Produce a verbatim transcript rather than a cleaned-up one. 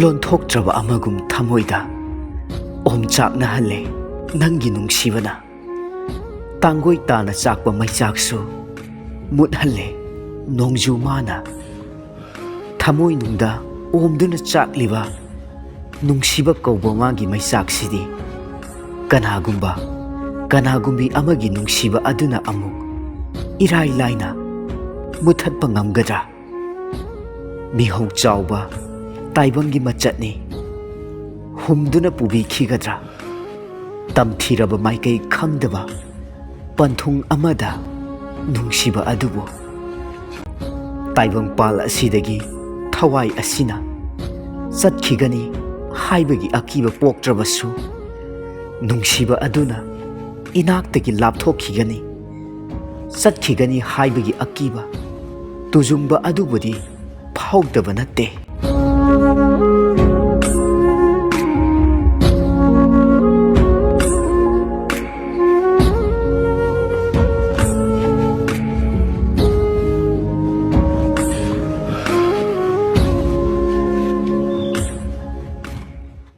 ꯂꯣꯟꯊꯣꯛꯇ꯭ꯔꯕ ꯑꯃꯒꯨꯝ ꯊꯃꯣꯏꯗ ꯑꯣꯝꯆꯥꯛꯅꯍꯜꯂꯦ ꯅꯪꯒꯤ ꯅꯨꯡꯁꯤꯕꯅ꯫ ꯇꯥꯡꯒꯣꯏ ꯇꯥꯅ ꯆꯥꯛꯄ ꯃꯩꯆꯥꯛꯁꯨ ꯃꯨꯠꯍꯜꯂꯦ ꯅꯣꯡꯖꯨ ꯃꯥꯅ꯫ ꯊꯃꯣꯏꯅꯨꯡꯗ ꯑꯣꯝꯗꯨꯅ ꯆꯥꯛꯂꯤꯕ ꯅꯨꯡꯁꯤꯕ ꯀꯧꯕ ꯃꯥꯒꯤ ꯃꯩꯆꯥꯛꯁꯤꯗꯤ ꯀꯅꯥꯒꯨꯝꯕ, ꯀꯅꯥꯒꯨꯝꯕꯤ ꯑꯃꯒꯤ ꯅꯨꯡꯁꯤꯕ ꯑꯗꯨꯅ ꯑꯃꯨꯛ ꯏꯔꯥꯏ ꯂꯥꯏꯅ ꯃꯨꯊꯠꯄ ꯉꯝꯒꯗ꯭ꯔꯥ? ꯃꯤꯍꯧ ꯆꯥꯎꯕ ꯇꯥꯏꯕꯪꯒꯤ ꯃꯆꯠꯅꯤ ꯍꯨꯝꯗꯨꯅ ꯄꯨꯕꯤꯈꯤꯒꯗ꯭ꯔꯥ? ꯇꯝꯊꯤꯔꯕ ꯃꯥꯏꯀꯩ ꯈꯪꯗꯕ ꯄꯟꯊꯨꯡ ꯑꯃꯗ ꯅꯨꯡꯁꯤꯕ ꯑꯗꯨꯕꯨ꯫ ꯇꯥꯏꯕꯪꯄꯥꯜ ꯑꯁꯤꯗꯒꯤ ꯊꯋꯥꯏ ꯑꯁꯤꯅ ꯆꯠꯈꯤꯒꯅꯤ ꯍꯥꯏꯕꯒꯤ ꯑꯀꯤꯕ ꯄꯣꯛꯇ꯭ꯔꯕꯁꯨ, ꯅꯨꯡꯁꯤꯕ ꯑꯗꯨꯅ ꯏꯅꯥꯛꯇꯒꯤ ꯂꯥꯞꯊꯣꯛꯈꯤꯒꯅꯤ, ꯆꯠꯈꯤꯒꯅꯤ ꯍꯥꯏꯕꯒꯤ ꯑꯀꯤꯕ ꯇꯨꯖꯨꯡꯕ ꯑꯗꯨꯕꯨꯗꯤ ꯐꯥꯎꯗꯕ ꯅꯠꯇꯦ꯫